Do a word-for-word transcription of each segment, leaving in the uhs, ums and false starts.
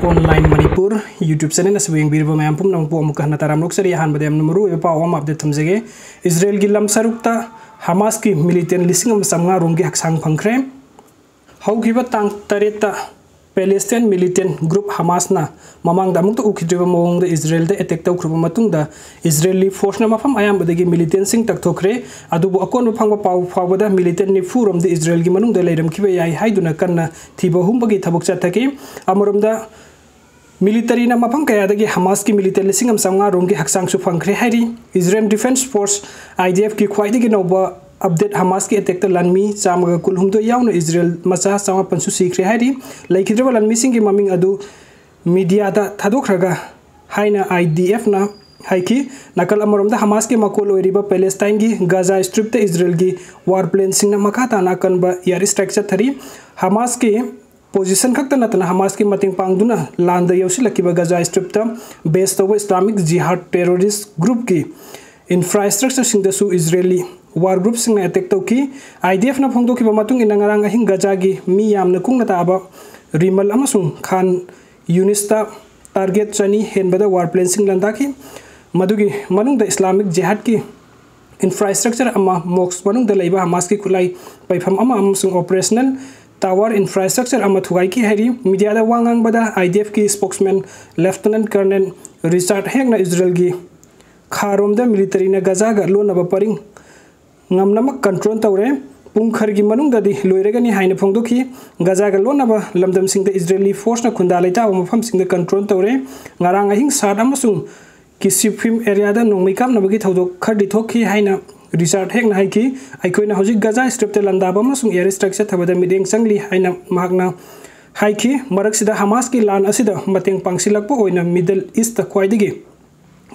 Online Manipur YouTube channel ꯑꯁꯤꯕꯨ ꯌꯦꯡꯕꯤꯔꯤꯕ ꯃꯌꯥꯝ ꯄꯨꯝꯅꯃꯛꯄꯨ ꯑꯃꯨꯛꯀ ꯍꯟꯅ ꯇꯔꯥꯝꯅ ꯑꯣꯛꯆꯔꯤ꯫ ꯑꯍꯥꯟꯕꯗ ꯌꯥꯝꯅ ꯃꯔꯨꯑꯣꯏꯕ ꯄꯥꯎ ꯑꯃ update ꯊꯝꯖꯒꯦ꯫ ꯏꯖꯔꯦꯜꯒꯤ ꯂꯝ ꯁꯔꯨꯛꯇ ꯍꯃꯥꯁꯀꯤ militant ꯂꯤꯁꯤꯡ ꯑꯃ ꯆꯥꯝꯃꯉꯥ ꯔꯣꯝꯒꯤ ꯍꯛꯆꯥꯡ ꯐꯪꯈ꯭ꯔꯦ꯫ ꯍꯧꯈꯤꯕ ꯇꯥꯡ ꯇꯔꯦꯠꯇ Palestine militant group ꯍꯃꯥꯁꯅ ꯃꯃꯥꯡꯗ ꯑꯃꯨꯛꯇ ꯎꯈꯤꯗ꯭ꯔꯤꯕ ꯃꯑꯣꯡꯗ ꯏꯖꯔꯦꯜꯗ attack ꯇꯧꯈ꯭ꯔꯕ ꯃꯇꯨꯡꯗ, ꯏꯖꯔꯦꯜꯂꯤ forceꯅ ꯃꯐꯝ ꯑꯌꯥꯝꯕꯗꯒꯤ militantꯁꯤꯡ ꯇꯛꯊꯣꯛꯈ꯭ꯔꯦ꯫ ꯑꯗꯨꯕꯨ ꯑꯀꯣꯟꯕ ꯐꯪꯕ ꯄꯥꯎ ꯐꯥꯎꯕꯗ militant ꯅꯤꯐꯨ ꯔꯣꯝꯗꯤ ꯏꯖꯔꯦꯜꯒꯤ ꯃꯅꯨꯡꯗ ꯂꯩꯔꯝꯈꯤꯕ ꯌꯥꯏ ꯍꯥꯏꯗꯨꯅ ꯀꯟꯅ ꯊꯤꯕ ꯍꯨꯝꯕꯒꯤ ꯊꯕꯛ ꯆꯠꯊꯈꯤ꯫ ꯑꯃꯔꯣꯝꯗ, militaryꯅ ꯃꯐꯝ ꯀꯌꯥꯗꯒꯤ ꯍꯃꯥꯁꯀꯤ militant ꯂꯤꯁꯤꯡ ꯑꯃ ꯆꯥꯝꯃꯉꯥ ꯔꯣꯝꯒꯤ ꯍꯛꯆꯥꯡꯁꯨ ꯐꯪꯈ꯭ꯔꯦ ꯍꯥꯏꯔꯤ꯫ Israel Defense Force, IDFꯀꯤ ꯈ꯭ꯋꯥꯏꯗꯒꯤ ꯅꯧꯕ update, ꯍꯃꯥꯁꯀꯤ attackꯇ ꯂꯥꯟꯃꯤ ꯆꯥꯝꯃꯒ ꯀꯨꯟꯍꯨꯝꯗꯣꯏ ꯌꯥꯎꯅ ꯏꯖꯔꯦꯜ ꯃꯆꯥ ꯆꯃꯥꯄꯟꯁꯨ ꯁꯤꯈ꯭ꯔꯦ ꯍꯥꯏꯔꯤ꯫ ꯂꯩꯈꯤꯗ꯭ꯔꯕ ꯂꯥꯟꯃꯤꯁꯤꯡꯒꯤ ꯃꯃꯤꯡ ꯑꯗꯨ mediaꯗ ꯊꯥꯗꯣꯛꯈ꯭ꯔꯒ ꯍꯥꯏꯅ IDFꯅ ꯍꯥꯏꯈꯤ꯫ ꯅꯥꯀꯜ ꯑꯃꯔꯣꯝꯗ, ꯍꯃꯥꯁꯀꯤ ꯃꯀꯣꯜ ꯑꯣꯏꯔꯤꯕ Palestineꯒꯤ Gaza Stripꯇ ꯏꯖꯔꯦꯜꯒꯤ war planeꯁꯤꯡꯅ ꯃꯈꯥ ꯇꯥꯅ ꯑꯀꯟꯕ air strike ꯆꯠꯊꯔꯤ꯫ ꯍꯃꯥꯁꯀꯤ position ꯈꯛꯇ ꯅꯠꯇꯅ ꯍꯃꯥꯁꯀꯤ ꯃꯇꯦꯡ ꯄꯥꯡꯗꯨꯅ ꯂꯥꯟꯗ ꯌꯧꯁꯤꯜꯂꯛꯈꯤꯕ Gaza Stripꯇ base ꯇꯧꯕ Islamic Jihad terrorist groupꯀꯤ infrastructureꯁꯤꯡꯗꯁꯨ ꯏꯖꯔꯦꯜꯂꯤ war groupꯁꯤꯡꯅ attack ꯇꯧꯈꯤ꯫ IDFꯅ ꯐꯣꯡꯗꯣꯛꯈꯤꯕ ꯃꯇꯨꯡ ꯏꯟꯅ, ꯉꯔꯥꯡ ꯑꯍꯤꯡ ꯒꯖꯥꯒꯤ ꯃꯤ ꯌꯥꯝꯅ ꯀꯨꯡꯅ ꯇꯥꯕ ꯔꯤꯃꯜ ꯑꯃꯁꯨꯡ ꯈꯥꯟ ꯌꯨꯅꯤꯁꯇ target ꯆꯅꯤ ꯍꯦꯟꯕꯗ war planeꯁꯤꯡ ꯂꯥꯟꯗꯥꯈꯤ꯫ ꯃꯗꯨꯒꯤ ꯃꯅꯨꯡꯗ Islamic Jihadꯀꯤ infrastructure ꯑꯃ, mosque ꯃꯅꯨꯡꯗ ꯂꯩꯕ ꯍꯃꯥꯁꯀꯤ ꯈꯨꯠꯂꯥꯏ ꯄꯩꯐꯝ ꯑꯃ ꯑꯃꯁꯨꯡ operational tower infrastructure ꯑꯃ ꯊꯨꯒꯥꯏꯈꯤ ꯍꯥꯏꯔꯤ꯫ Mediaꯗ ꯋꯥ ꯉꯥꯡꯕꯗ IDFꯀꯤ spokesman Lieutenant Colonel Richard Hackꯅ ꯏꯖꯔꯦꯜꯒꯤ ꯈꯥꯔꯣꯝꯗ militaryꯅ ꯒꯖꯥꯒ ꯂꯣꯟꯅꯕ ꯄꯔꯤꯡ ꯉꯝꯅꯃꯛ control ꯇꯧꯔꯦ꯫ ꯄꯨꯡ ꯈꯔꯒꯤ ꯃꯅꯨꯡꯗꯗꯤ ꯂꯣꯏꯔꯒꯅꯤ ꯍꯥꯏꯅ ꯐꯣꯡꯗꯣꯛꯈꯤ꯫ ꯒꯖꯥꯒ ꯂꯣꯟꯅꯕ ꯂꯝꯗꯝꯁꯤꯡꯗ ꯏꯖꯔꯦꯜꯂꯤ forceꯅ ꯈꯨꯟꯗꯥ ꯂꯩꯇꯥꯕ ꯃꯐꯝꯁꯤꯡꯗ control ꯇꯧꯔꯦ꯫ ꯉꯔꯥꯡ ꯑꯍꯤꯡ ꯁꯥꯠ ꯑꯃꯁꯨꯡ ꯀꯤꯁꯤꯐꯤꯝ areaꯗ ꯅꯣꯡꯃꯩ ꯀꯥꯞꯅꯕꯒꯤ ꯊꯧꯗꯣꯛ ꯈꯔꯗꯤ ꯊꯣꯛꯈꯤ ꯍꯥꯏꯅ Richard Hackꯅ ꯍꯥꯏꯈꯤ꯫ ꯑꯩꯈꯣꯏꯅ ꯍꯧꯖꯤꯛ ꯒꯖꯥ Stripꯇ ꯂꯥꯟꯗꯥꯕ ꯑꯃꯁꯨꯡ air strike ꯆꯠꯊꯕꯗ ꯃꯤꯠꯌꯦꯡ ꯆꯪꯂꯤ ꯍꯥꯏꯅ ꯃꯍꯥꯛꯅ ꯍꯥꯏꯈꯤ꯫ ꯃꯔꯛꯁꯤꯗ, ꯍꯃꯥꯁꯀꯤ ꯂꯥꯟ ꯑꯁꯤꯗ ꯃꯇꯦꯡ ꯄꯥꯡꯁꯤꯜꯂꯛꯄ ꯑꯣꯏꯅ Middle Eastꯇ ꯈ꯭ꯋꯥꯏꯗꯒꯤ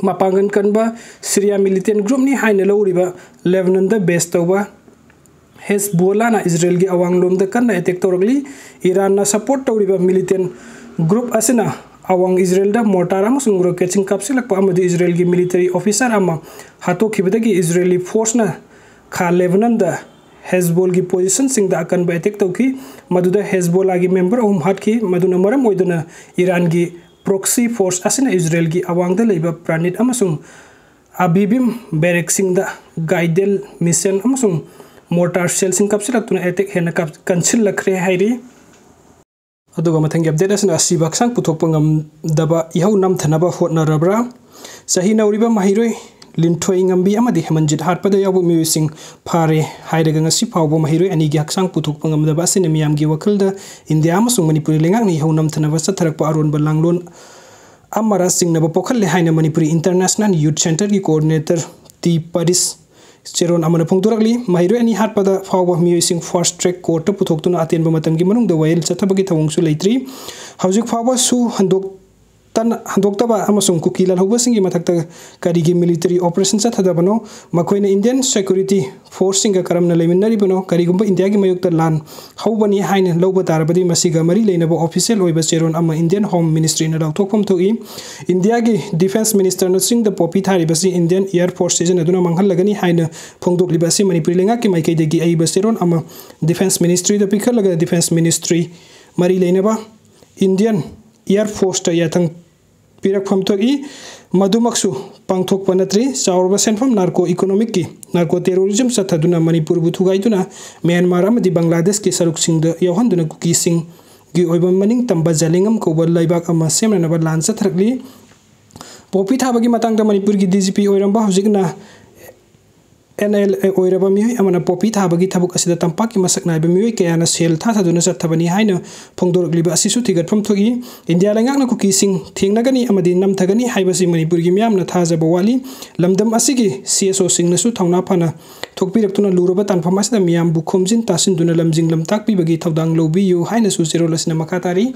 ꯃꯄꯥꯡꯒꯜ ꯀꯟꯕ Syria militant groupꯅꯤ ꯍꯥꯏꯅ ꯂꯧꯔꯤꯕ Lebanonꯗ base ꯇꯧꯕ ꯍꯦꯖꯕꯣꯂꯥꯅ ꯏꯖꯔꯦꯜꯒꯤ ꯑꯋꯥꯡꯂꯣꯝꯗ ꯀꯟꯅ attack ꯇꯧꯔꯛꯂꯤ꯫ ꯏꯔꯥꯟꯅ support ꯇꯧꯔꯤꯕ militant group ꯑꯁꯤꯅ ꯑꯋꯥꯡ ꯏꯖꯔꯦꯜꯗ mortar ꯑꯃꯁꯨꯡ rocketꯁꯤꯡ ꯀꯥꯞꯁꯤꯜꯂꯛꯄ ꯑꯃꯗꯤ ꯏꯖꯔꯦꯜꯒꯤ military officer ꯑꯃ ꯍꯥꯠꯇꯣꯛꯈꯤꯕꯗꯒꯤ ꯏꯖꯔꯦꯜꯂꯤ forceꯅ ꯈꯥ ꯂꯦꯕꯅꯟꯗ ꯍꯦꯖꯕꯣꯜꯒꯤ ꯄꯣꯖꯤꯁꯟꯁꯤꯡꯗ ꯑꯀꯟꯕ ꯑꯦꯇꯦꯛ ꯇꯧꯈꯤ꯫ ꯃꯗꯨꯗ ꯍꯦꯖꯕꯣꯂꯥꯒꯤ ꯃꯦꯝꯕꯔ ꯑꯍꯨꯝ ꯍꯥꯠꯈꯤ꯫ ꯃꯗꯨꯅ ꯃꯔꯝ ꯑꯣꯏꯗꯨꯅ ꯏꯔꯥꯟꯒꯤ ꯄ꯭ꯔꯣꯛꯁꯤ ꯐꯣꯔꯁ ꯑꯁꯤꯅ ꯏꯖꯔꯦꯜꯒꯤ ꯑꯋꯥꯡꯗ ꯂꯩꯕ ꯄ꯭ꯔꯥꯅꯤꯠ ꯑꯃꯁꯨꯡ ꯑꯕꯤꯕꯤꯝ ꯕꯦꯔꯦꯛꯁꯤꯡꯗ ꯒꯥꯏꯗꯦꯜ ꯃꯤꯁꯦꯜ ꯑꯃꯁꯨꯡ ꯃꯣꯔꯇꯥꯔ ꯁꯦꯜꯁꯤꯡ ꯀꯥꯞꯁꯤꯜꯂꯛꯇꯨꯅ ꯑꯦꯇꯦꯛ ꯍꯦꯟꯅ ꯀꯥꯞ-, ꯀꯟꯁꯤꯜꯂꯛꯈ꯭ꯔꯦ ꯍꯥꯏꯔꯤ꯫ ꯑꯗꯨꯒ ꯃꯊꯪꯒꯤ ꯑꯞꯗꯦꯠ ꯑꯁꯤꯅ ꯑꯁꯤꯕ ꯍꯛꯆꯥꯡ ꯄꯨꯊꯣꯛꯄ ꯉꯝꯗꯕ ꯏꯍꯧ ꯅꯝꯊꯅꯕ ꯍꯣꯠꯅꯔꯕ꯭ꯔꯥ? ꯆꯍꯤ ꯅꯧꯔꯤꯕ ꯃꯍꯩꯔꯣꯏ ꯂꯤꯟꯊꯣꯏ ꯉꯝꯕꯤ ꯑꯃꯗꯤ ꯍꯦꯃꯟꯖꯤꯠ ꯍꯥꯠꯄꯗ ꯌꯥꯎꯕ ꯃꯤꯑꯣꯏꯁꯤꯡ ꯐꯥꯔꯦ ꯍꯥꯏꯔꯒ ꯉꯁꯤ ꯐꯥꯎꯕ ꯃꯍꯩꯔꯣꯏ ꯑꯅꯤꯒꯤ ꯍꯛꯆꯥꯡ ꯄꯨꯊꯣꯛꯄ ꯉꯝꯗꯕ ꯑꯁꯤꯅ ꯃꯤꯌꯥꯝꯒꯤ ꯋꯥꯈꯜꯗ ꯏꯟꯗꯤꯌꯥ ꯑꯃꯁꯨꯡ ꯃꯅꯤꯄꯨꯔꯤ ꯂꯩꯉꯥꯛꯅ ꯏꯍꯧ ꯅꯝꯊꯅꯕ ꯆꯠꯊꯔꯛꯄ ꯑꯔꯣꯟꯕ ꯂꯥꯡꯂꯣꯟ ꯑꯃꯔ ꯆꯤꯡꯅꯕ ꯄꯣꯛꯍꯜꯂꯦ ꯍꯥꯏꯅ ꯃꯅꯤꯄꯨꯔꯤ ꯏꯟꯇꯔꯅꯦꯁꯅꯦꯜ ꯌꯨꯠ ꯁꯦꯟꯇꯔꯒꯤ ꯀꯣꯑꯣꯔꯗꯤꯅꯦꯇꯔ ꯇꯤ ꯄꯔꯤꯁ ꯆꯦꯔꯣꯟ ꯑꯃꯅ ꯐꯣꯡꯗꯣꯔꯛꯂꯤ꯫ ꯃꯍꯩꯔꯣꯏ ꯑꯅꯤ ꯍꯥꯠꯄꯗ ꯐꯥꯎꯕ ꯃꯤꯑꯣꯏꯁꯤꯡ ꯐꯥꯁꯠ ꯇ꯭ꯔꯦꯛ ꯀꯣꯔꯠꯇ ꯄꯨꯊꯣꯛꯇꯨꯅ ꯑꯇꯦꯟꯕ ꯃꯇꯝꯒꯤ ꯃꯅꯨꯡꯗ ꯋꯥꯌꯦꯜ ꯆꯠꯊꯕꯒꯤ ꯊꯧꯑꯣꯡꯁꯨ ꯂꯩꯇ꯭ꯔꯤ꯫ ꯍꯧꯖꯤꯛ ꯐꯥꯎꯕꯁꯨ ꯍꯟꯗꯣꯛꯇꯅ-, ꯍꯟꯗꯣꯛꯇꯕ ꯑꯃꯁꯨꯡ ꯀꯨꯀꯤ ꯂꯥꯜꯍꯧꯕꯁꯤꯡꯒꯤ ꯃꯊꯛꯇ ꯀꯔꯤꯒꯤ ꯃꯤꯂꯤꯇꯔꯤ ꯑꯣꯄꯔꯦꯁꯟ ꯆꯠꯊꯗꯕꯅꯣ? ꯃꯈꯣꯏꯅ ꯏꯟꯗꯤꯌꯟ ꯁꯦꯀ꯭ꯌꯨꯔꯤꯇꯤ ꯐꯣꯔꯁꯁꯤꯡꯒ ꯀꯔꯝꯅ ꯂꯩꯃꯤꯟꯅꯔꯤꯕꯅꯣ? ꯀꯔꯤꯒꯨꯝꯕ ꯏꯟꯗꯤꯌꯥꯒꯤ ꯃꯥꯌꯣꯛꯇ ꯂꯥꯟ ꯍꯧꯕꯅꯤ ꯍꯥꯏꯅ ꯂꯧꯕ ꯇꯥꯔꯕꯗꯤ ꯃꯁꯤꯒ ꯃꯔꯤ ꯂꯩꯅꯕ ꯑꯣꯐꯤꯁꯤꯌꯦꯜ ꯑꯣꯏꯕ ꯆꯦꯔꯣꯜ ꯑꯃ ꯏꯟꯗꯤꯌꯟ ꯍꯣꯝ ꯃꯤꯅꯤꯁꯇ꯭ꯔꯤꯅ ꯂꯥꯎꯊꯣꯛꯐꯝ ꯊꯣꯛꯏ꯫ ꯏꯟꯗꯤꯌꯥꯒꯤ ꯗꯤꯐꯦꯟꯁ ꯃꯤꯅꯤꯁꯇꯔꯅ ꯆꯤꯡꯗ ꯄꯣꯄꯤ ꯊꯥꯔꯤꯕꯁꯤ ꯏꯟꯗꯤꯌꯟ ꯑꯦꯌꯔ ꯐꯣꯔꯁ ꯁꯤꯖꯤꯟꯅꯗꯨꯅ ꯃꯥꯡꯍꯜꯂꯒꯅꯤ ꯍꯥꯏꯅ ꯐꯣꯡꯗꯣꯛꯂꯤꯕ ꯑꯁꯤ ꯃꯅꯤꯄꯨꯔꯤ ꯂꯩꯉꯥꯛꯀꯤ ꯃꯥꯏꯀꯩꯗꯒꯤ ꯑꯏꯕ ꯆꯦꯔꯣꯜ ꯑꯃ ꯗꯤꯐꯦꯟꯁ ꯃꯤꯅꯤꯁꯇ꯭ꯔꯤꯗ ꯄꯤꯈꯠꯂꯒ ꯗꯤꯐꯦꯟꯁ ꯃꯤꯅꯤꯁꯇ꯭ꯔꯤ ꯃꯔꯤ ꯂꯩꯅꯕ ꯏꯟꯗꯤꯌꯟ ꯑꯦꯌꯔ ꯐꯣꯔꯁꯇ ꯌꯥꯊꯪ ꯄꯤꯔꯛꯐꯝ ꯊꯣꯛꯏ꯫ ꯃꯗꯨꯃꯛꯁꯨ ꯄꯥꯡꯊꯣꯛꯄ ꯅꯠꯇ꯭ꯔꯤ꯫ ꯆꯥꯎꯔꯕ ꯁꯦꯟꯐꯝ ꯅꯥꯔꯀꯣ ꯏꯀꯣꯅꯣꯃꯤꯛꯀꯤ, ꯅꯥꯔꯀꯣ ꯇꯦꯔꯣꯔꯤꯖꯝ ꯆꯠꯊꯗꯨꯅ ꯃꯅꯤꯄꯨꯔꯕꯨ ꯊꯨꯒꯥꯏꯗꯨꯅ ꯃ꯭ꯌꯥꯟꯃꯥꯔ ꯑꯃꯗꯤ ꯕꯪꯒ꯭ꯂꯥꯗꯦꯁꯀꯤ ꯁꯔꯨꯛꯁꯤꯡꯗ ꯌꯥꯎꯍꯟꯗꯨꯅ ꯀꯨꯀꯤꯁꯤꯡꯒꯤ ꯑꯣꯏꯕ ꯃꯅꯤꯡ ꯇꯝꯕ ꯖꯂꯤꯡꯉꯝ ꯀꯧꯕ ꯂꯩꯕꯥꯛ ꯑꯃ ꯁꯦꯝꯅꯅꯕ ꯂꯥꯟ ꯆꯠꯊꯔꯛꯂꯤ꯫ ꯄꯣꯄꯤ ꯊꯥꯕꯒꯤ ꯃꯇꯥꯡꯗ ꯃꯅꯤꯄꯨꯔꯒꯤ ꯗꯤ ꯖꯤ ꯄꯤ ꯑꯣꯏꯔꯝꯕ, ꯍꯧꯖꯤꯛꯅ ꯑꯦꯟ ꯑꯦꯜ ꯑꯦ ꯑꯣꯏꯔꯕ ꯃꯤꯑꯣꯏ ꯑꯃꯅ ꯄꯣꯄꯤ ꯊꯥꯕꯒꯤ ꯊꯕꯛ ꯑꯁꯤꯗ ꯇꯝꯄꯥꯛꯀꯤ ꯃꯁꯛ ꯅꯥꯏꯕ ꯃꯤꯑꯣꯏ ꯀꯌꯥꯅ ꯁꯦꯜ ꯊꯥꯊꯗꯨꯅ ꯆꯠꯊꯕꯅꯤ ꯍꯥꯏꯅ ꯐꯣꯡꯗꯣꯔꯛꯂꯤꯕ ꯑꯁꯤꯁꯨ ꯊꯤꯒꯠꯐꯝ ꯊꯣꯛꯏ꯫ ꯏꯟꯗꯤꯌꯥ ꯂꯩꯉꯥꯛꯅ ꯀꯨꯀꯤꯁꯤꯡ ꯊꯦꯡꯅꯒꯅꯤ ꯑꯃꯗꯤ ꯅꯝꯊꯒꯅꯤ ꯍꯥꯏꯕꯁꯤ ꯃꯅꯤꯄꯨꯔꯒꯤ ꯃꯤꯌꯥꯝꯅ ꯊꯥꯖꯕ ꯋꯥꯠꯂꯤ꯫ ꯂꯝꯗꯝ ꯑꯁꯤꯒꯤ ꯁꯤ ꯑꯦꯁ ꯑꯣꯁꯤꯡꯅꯁꯨ ꯊꯧꯅꯥ ꯐꯅ ꯊꯣꯛꯄꯤꯔꯛꯇꯨꯅ ꯂꯨꯔꯕ ꯇꯥꯟꯐꯝ ꯑꯁꯤꯗ ꯃꯤꯌꯥꯝꯕꯨ ꯈꯣꯝꯖꯤꯟ ꯇꯥꯁꯤꯟꯗꯨꯅ ꯂꯝꯖꯤꯡ ꯂꯝꯇꯥꯛꯄꯤꯕꯒꯤ ꯊꯧꯗꯥꯡ ꯂꯧꯕꯤꯌꯨ ꯍꯥꯏꯅꯁꯨ ꯆꯦꯔꯣꯜ ꯑꯁꯤꯅ ꯃꯈꯥ ꯇꯥꯔꯤ꯫